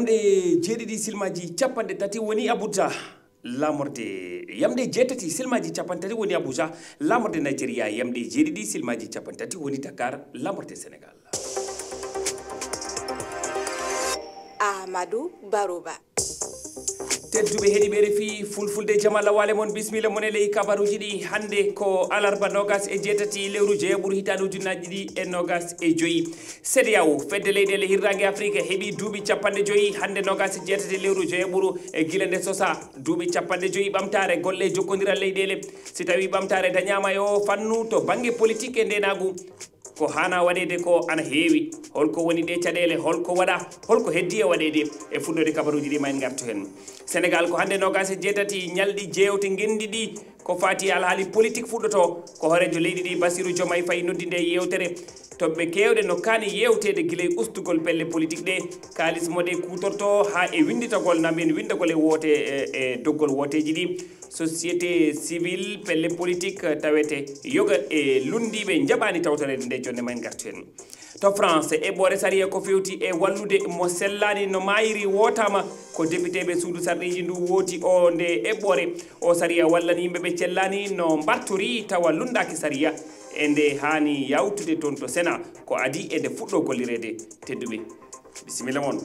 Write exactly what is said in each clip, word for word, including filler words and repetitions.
Yamɗe jeeɗiɗi silmaji capanɗe tati woni Abuja, lamorde. Yamɗe jeetati silmaji capanɗe tati woni Abuja, lamorde Nigeria. Yamɗe jeeɗiɗi silmaji capanɗe tati woni Dakar, lamorde Senegal. Ahmadu Baruba. Tedduɓe heɗiiɓe R F I Fulfulde, jam Allah waale mon, bisimilla mon e ley kabaruuji ɗi. Hannde ko alarba noogas e jeetati lewru joyaɓuru hitaande ujunnaaji ɗiɗi e noogas e joyi. CEDEAO, fedde leyɗeele hirnaange Afirika, heɓii duuɓi capanɗe joyi hannde noogas e jeetati lewru joyaɓuru e gila nde sosaa. Duuɓi capanɗe joyi ɓamtaare golle jokkondiral leyɗeele. Si tawii ɓamtaare dañaama e oo fannu to bannge politik e ndeenaagu, ko haanaa waɗeede ko ana heewi. Holko woni ɗee caɗeele? Holko waɗaa? Holko heddii e waɗeede? E fuɗɗoode kabaruuji ɗi, ma en ngartu heen. Senegal, ko hannde noogas e jeetati ñalɗi jeewte ngenndi ɗi ko faati e alhaali politik fuɗɗotoo. Ko hooreejo leydi ndi, Bassirou Diomaye Faye, noddi ndee yeewtere. Toɓɓe keewɗe no kaani yeewteede, gila e ustugol pelle politik ɗe, kaalis mo ɗe kuutortoo, haa e winnditagol, na mbiyen winndagol e woote, e, e doggol wooteeji ɗi. Société civile, pelle politik tawete yoga e lunndiiɓe njaɓaani tawtoreede nde jonde, ma en ngartu heen. To France, eɓɓoore sariya ko feewti e wallude mo sellaani no maayri wootaama. Ko depiteeɓe suudu sarɗiiji ndu wooti o nde eɓɓoore. O sariya wallani yimɓe ɓe cellaani no mbartori tawa lunndaaki sariya. E nde haani yawtude toon to Sénat, ko adii e nde fuɗɗoo gollireede. Tedduɓe, bisimilla mon.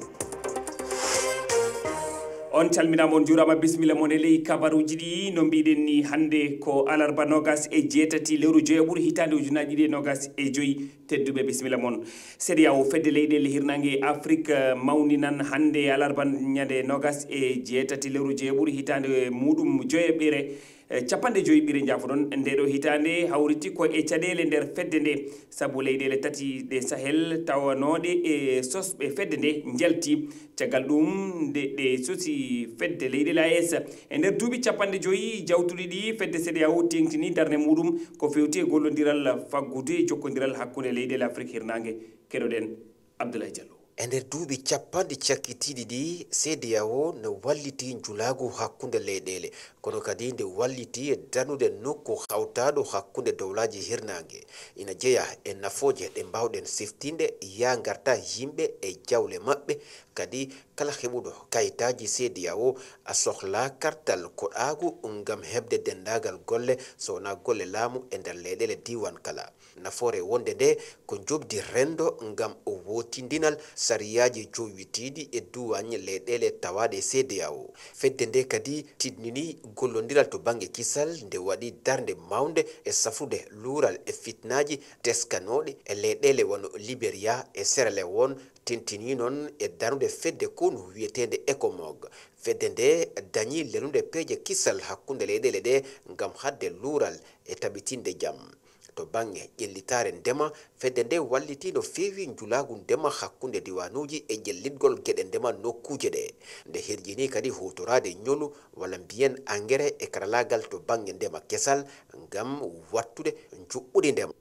On calminaama, on njuuraama, bisimilla mon e ley kabaruuji ɗi. No mbiɗen ni, hannde ko alarba noogas e jeetati lewru joyaɓuru hitaande ujunnaaji ɗiɗi e noogas e joyi. Tedduɓe, bisimilla mon. CEDEAO, fedde leyɗeele hirnaange Afirika, mawninan hannde alarba ñande noogas e jeetati lewru joyaɓuru hitaande muuɗum joyaɓere, e, capanɗe joyi ɓire, njaafoɗon. Nde ɗo hitaande hawriti ko e caɗeele nder fedde nde, sabu leyɗeele tati ɗe Sahel tawanooɗe e sosɓe fedde nde njalti. Caggal ɗum, nde ɗe sosi fedde leyɗeele A E S. E nder duuɓi capanɗe joyi jawtuɗi ɗi, fedde CEDEAO teeŋtini darnde muuɗum ko feewti e gollondiral faggudu e jokkondiral hakkunde leyɗeele Afirika hirnaange. Keɗoɗen Abdoulaye Diallo. E nder duuɓi capanɗe cakkitiiɗi ɗi, CEDEAO no walliti njulaagu hakkunde leyɗeele, kono kadi nde walliti e darnude nokku hawtaaɗo hakkunde dowlaaji hirnaange. Ina jeyaa e nafooje ɗe mbaawɗen siftinde, yaa ngarta yimɓe e jawle maɓɓe. Kadi, kala heɓuɗo kayitaaji CEDEAO a sohlaa kartal koɗaagu ngam heɓde denndaagal golle, so wonaa golle laamu, e nder leyɗeele diiwaan kala. Nafoore wonnde nde ko njoɓdi renndo ngam wootindinal sariyaaji jowitiiɗi e duwaañ leyɗeele tawaaɗe e CEDEAO. Fedde nde kadi tiiɗnini gollondiral to bannge kisal, nde waɗi darnde mawnde e safrude luural e fitnaaji teskanooɗi e leyɗeele wano Liberia e Sierra Leone, tintini noon e darnude fedde konu wiyeteende ECOMOG. Fedde nde dañi lelude peeje kisal hakkunde leyɗeele ɗe ngam haɗde luural e tabitinde jam. To bannge ƴellitaare ndema, fedde nde wallitii no feewi njulaagu ndema hakkunde diwaanuuji e ƴellitgol geɗe ndema nokkuuje ɗe. Nde hirjinii kadi huutoraade ñolu, walla mbiyen engrais, e karalaagal to bannge ndema kesal ngam waɗtude njuɓɓudi ndema.